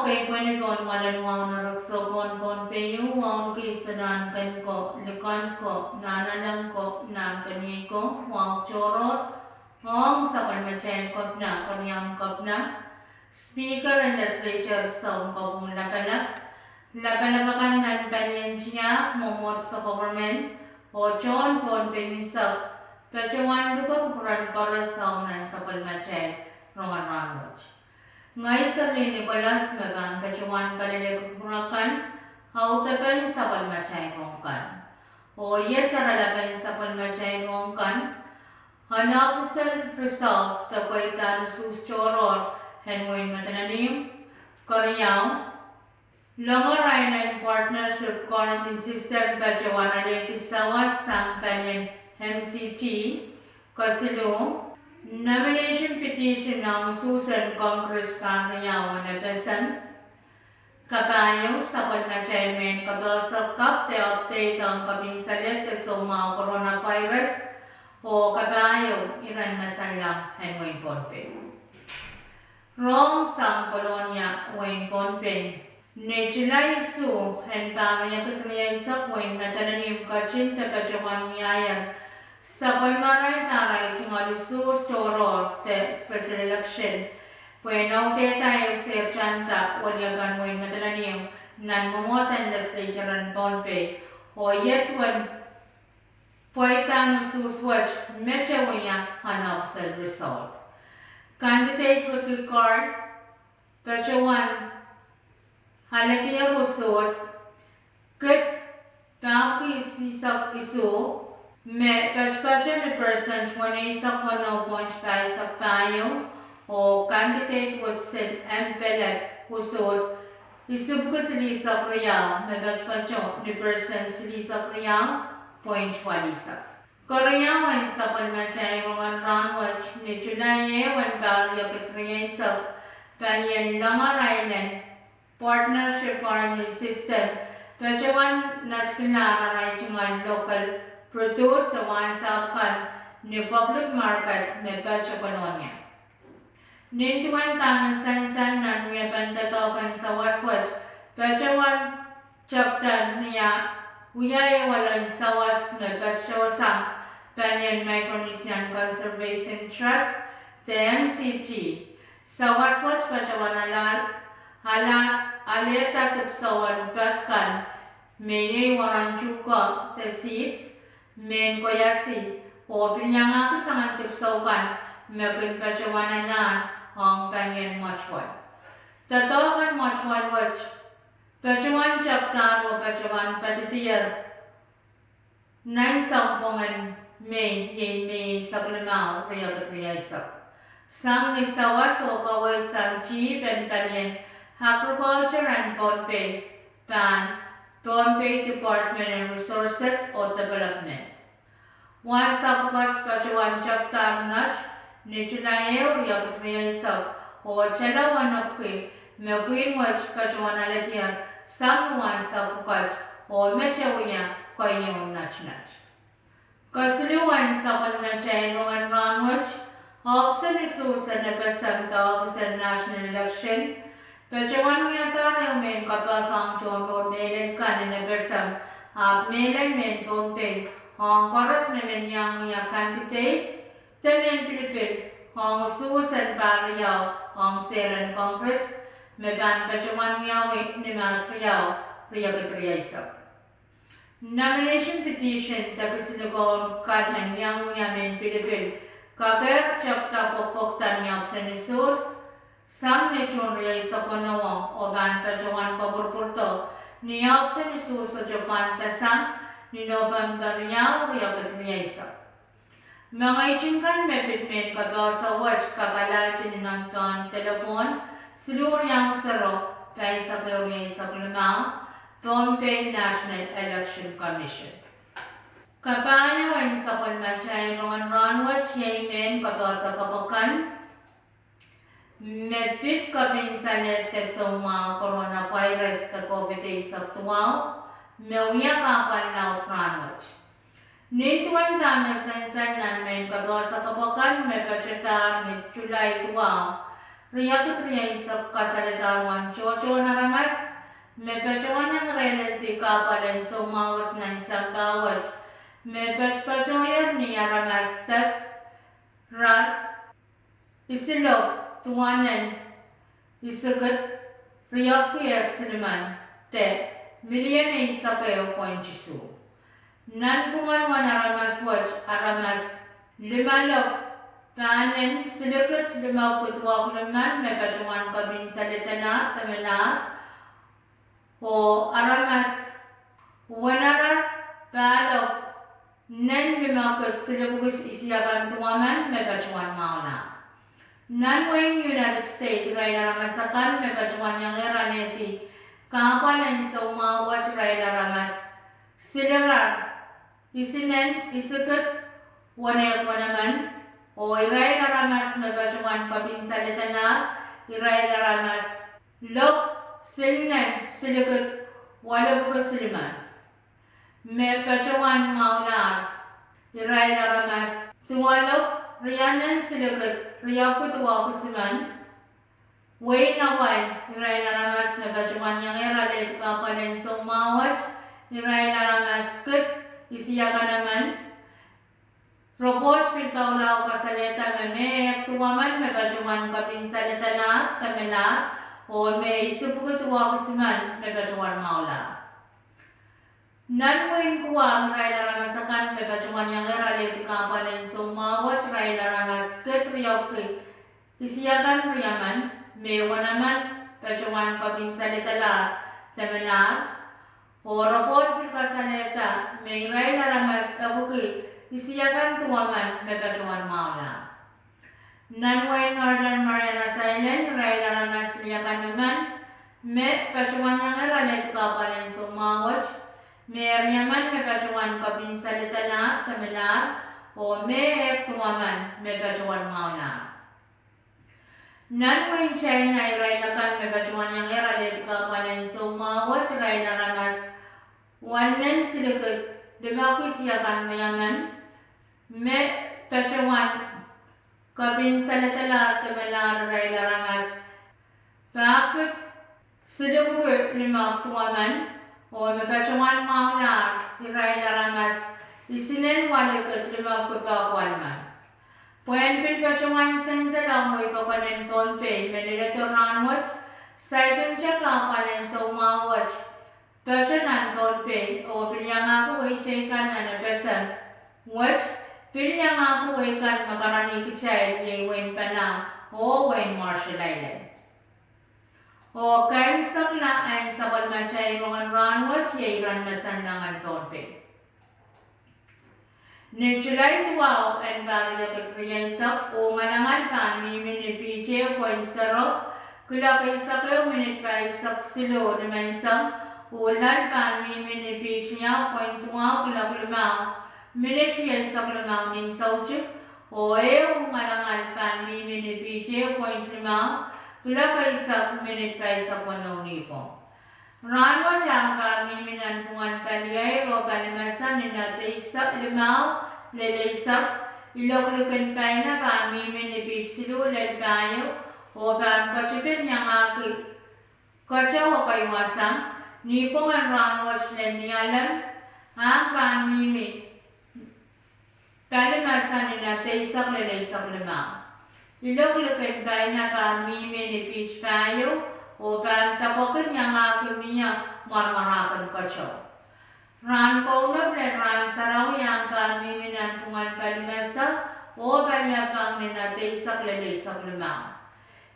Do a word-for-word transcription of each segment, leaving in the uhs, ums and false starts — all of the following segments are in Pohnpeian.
Pweipweni pohn mwoalen wahu en erekiso pohn Pohnpei, wahu en kis, nan ken ko, likend ko, nan elen ko, nan keniei ko, wahu tohrohr, ong sapwellimatail Kepina, Keriaun Kepina, Speaker en Legislature, Sounkopwung Lapalap, lapalap akan nan palien tiahk, mwomwohdiso, government, oh tohn Pohnpei unsek, patohwan luke kupwuren koaros ong nan sapwellimatail rongen rahnwet. Ngehi Seli Nicholas me pahn patohwan kalelehki kupwur akan audepen sapwellimatail rohng kan. Oh iet oaralapen sapwellimatail rohng kan: unofficial result de pweidahn usuhs tohrohr en wehin Madolenihmw. Keriau, Longer Island Partnership Quarantine System patohwan alehdi sawas sang palien M C T. Kesiluh, nomination petition ong usuhs en Congress pahn riau en FSM. Kapahieu, sapwellimatail mehn kapoasok kapw de update ong kapinsalehd de soumwahu coronavirus, oh kapahieu iren masanlahng en wehin Pohnpei. Rohng sang Kolonia, wehin Pohnpei. Ni July isuh en pahr riekid rieisek, wehin Madolenihmw ketin de patohwan wiahier sapwellimarail de arail tungoal usuhs tohrohr de special election pwehn audehda ehu sertanda weliepen wehin Madolenihmw nan mwomwohden legislature en Pohnpei. Oh iet duwen pweidahn usuhs wet, mete wia unofficial result. Candidate Ricky Carl patohwan alehdier usuhs kid pahpwiki isihsek isuh, me patopato ni percent weneisek weneu point pahisek pahieu, oh candidate Woodson M. Pellep usuhs isipwiki silihsek riau, me patopato ni percent silihsek riau point walisek. Keriau en sapwellimatail rongen rahnwet, ni July ehu en pahr riekid rieisek, palien Longer Island Partnership Quarantine System patohwan netikilahr arail tungoal local produce de wahnsahpw kan ni public market me pato Kolonia. Nin duwen dahme sansal nan wiepen doadoahk en sawas wet, patohwan tepda ni ah wia ehu elen sawas me patohsang palien Micronesian Conservation Trust de M C T. Sawas wet patohwan alehda dipwisou en pek kan, me iei Waran Tuko de Seeds, Mehn Koiasi, oh pil iangahki soangen dipwisou kan me kin patohwan alehda ong palien Mwoatwel. Doadoahk en Mwoatwel wet patohwan tepdahr oh patohwan padidier nan sounpwongen Mei, iei Mei eisek limau, riekid rieisek, sang ni sawas oh kaweid sang dihp en palien Agriculture en Pohnpei pahn Pohnpei Department en Resources oh Development. Wahnsahpw pwukat patohwan tepdahr net ni July ehu, riekid rieisek, oh tala wenepwiki me pwihn wet patohwan alehdier sang ni wahnsahpw pwukat, oh mete wia keieun netnet. Kesiluh en sapwellimatail rongen rahnwet, ohpis en usuhs en FSM de ohpis en National Election patohwan wiadahr ehu mehn kapehse ong tohn mour mehlel kan en FSM, ahpw mehlel mehn Pohnpei, ong koaros me men iang wia candidate de mehn pilipil ong usuhs en pahr riau ong seiren Congress, me pahn patohwan wiawi ni Mahs riau, riekid rieisek. Nomination petition de kisinlikou kan en iang wia mehn pilipil kakehr tepda pwekpwekda ni ohpis en usuhs sang ni June rieisek weneu, oh pahn patohwan kapwurpwurdo ni ohpis en usuhs sohte pwandasang ni Nopempe riau, riekid rieisek. Mengeiting kan me pid mehn kapehse wet kak alehdi ni nempehn delepwohn siluh riau sero, pahisek ehu rieisek limau, Pohnpei National Election Commission. Kapahieu en sapwellimatail rongen rahnwet iei mehn kapehse kapw akan me pid kapinsalehd de soumwahu coronavirus de COVID eisek duwau, me wia kahpwal laud rahnwet. Nin duwen dahme sansal nan mehn kapehse kapw akan me patohdahr ni July duwau, riekid rieisek kasalehdahr uwen tohtohn aramas me patohwan iang irail alehdi kahpwal en soumwahu wet nan sampah wet me patopatohier ni aramas dep rar isilopw duwenen isikid riepwiki ehk silimen de milion eisek ehu point isuh. Nanpwungen uwen aramas wet, aramas limalopw pahnen silikid limepwiki duwehk limmen me patohwan kopin saledalahr de melahr, oh aramas wenarar pahlopw nen limepwiki silipwiki isiakan duwemen me patohwan mwahulahr. Nan wehin United States, irail aramas akan me patohwan iangehr alehdi kahpwal en soumwahu wet irail aramas silirar isinen isikid wenehk wenemen, oh irail aramas me patohwan kopin saledalahr irail aramas lopw silinen silikid welipwiki silimen me patohwan mwahulahr, irail aramas duwelopw rienen silikid riepwiki duwehk isimen. Wehin Hawaii, irail aramas me patohwan iangehr alehdi kahpwal en soumwahu wet irail aramas kid isiakan emen. Ripoht pil doula kasalehda me mehkot duwemen me patohwan kopin saledalahr de melahr, oh me isipwiki duwehk isimen me patohwan mwahulahr. Nan wehin Guam, irail aramas akan me patohwan iangehr alehdi kahpwal en soumwahu wet irail aramas kid riepwiki isiakan riemen, me wenemen patohwan kopin saledalahr de melahr, oh ripoht pil kasalehda me irail aramas epwiki isiakan duwemen me patohwan mwahulahr. Nan wehin Northern Mariana Islands, irail aramas liakan emen me patohwan iangehr alehdi kahpwal en soumwahu wet, me riemen me patohwan kopin saledalahr de melahr, oh me ehk duwemen me patohwan mwahulahr. Nan wehin China, irail akan me patohwan iangehr alehdi kahpwal en soumwahu wet irail aramas wennen silikid limepwiki isiakan riemen, me patohwan kopin saledalahr de melahr irail aramas pahkid silipwiki limepwiki duwemen, oh me patohwan mwahulahr irail aramas isinen welikid limepwiki pahkid welimen. Pwehn pil patohwan senselohng wehi pokon en Pohnpei me leledo rahnwet, saikinte kahpwal en soumwahu wet patohwan nan Pohnpei, oh pil iangahki wehi teikan nan FSM wet, pil iangahki wehi kan me karanih kitail, iei wehin Palau oh wehin Marshall Islands. Oh kaimwisekla en sapwellimatail rongen rahnwet iei iren mesen nangen Pohnpei. Ni July duwau en pahr riekid rieisek, uh ngalangal pahn mihmi ni piht ehu point zero, kuloak eisek ehu minit pahisek siluh nimenseng, uh lel pahn mihmi ni piht ieu point duwau, kuloak limau minit rieisek limau ni soutik, oh ehu ngalangal pahn mihmi ni piht ehu point limau, kuloak eisek minit pahisek weneu nipwong. Rahnwet ahng pahn mihmi nanpwungen paliair oh palimese ni knot eisek limau lel eisek. Ilok likin paina pahn mihmi ni piht siluh lel pahieu, oh pahn ketipin iangahki keteu oh keiwasang. Nipwong en rahnwet lel Nialem ahng pahn mihmi palimese ni knot eisek lel eisek limau. Ilok likin paina pahn mihmi ni piht pahieu, oh pahn depwekin iangahki mie mwarmwarahkin keteu. Rahn Kaunop lel Rahn Sarawi ahng pahn mihmi nanpwungen palimese oh paliepeng ni knot eisek lel eisek limau.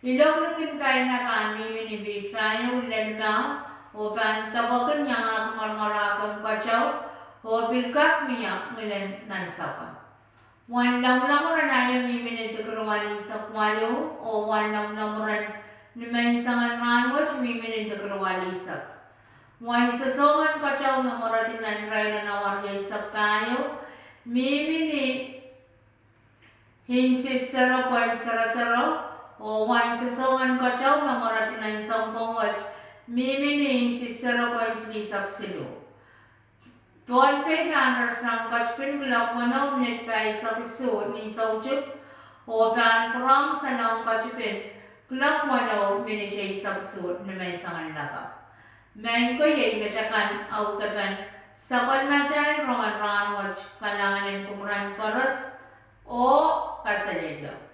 Ilok likin paina pahn mihmi ni piht pahieu lel limau, oh pahn depwekin iangahki mwarmwarahkin keteu, oh pil kak mie ngilen nansapwe. Wen lamwulamwur en aio mihmi ni degree waleisek waluh, oh wen lamwulamwur en nimenseng en rahnwet mihmi ni degree waleisek. Wen sosongen keteu me mweredi nan irail en awa rieisek pahieu mihmi ni inches zero point zero zero, oh wen sosongen keteu me mweredi nan sounpwong wet mihmi ni inches zero point silihsek siluh. Pohnpei pahn rasehng ketipin kuloak weneu minit pahisek isuh ni soutik, oh pahn pwurehng salehng ketipin Kuloak weneu minit eisek isuh nimenseng en lakapw. Maing ko, iei met akan audepen sapwellimatail rongen rahnwet. Kalahngan en kupwuren koaros oh kaselehlie.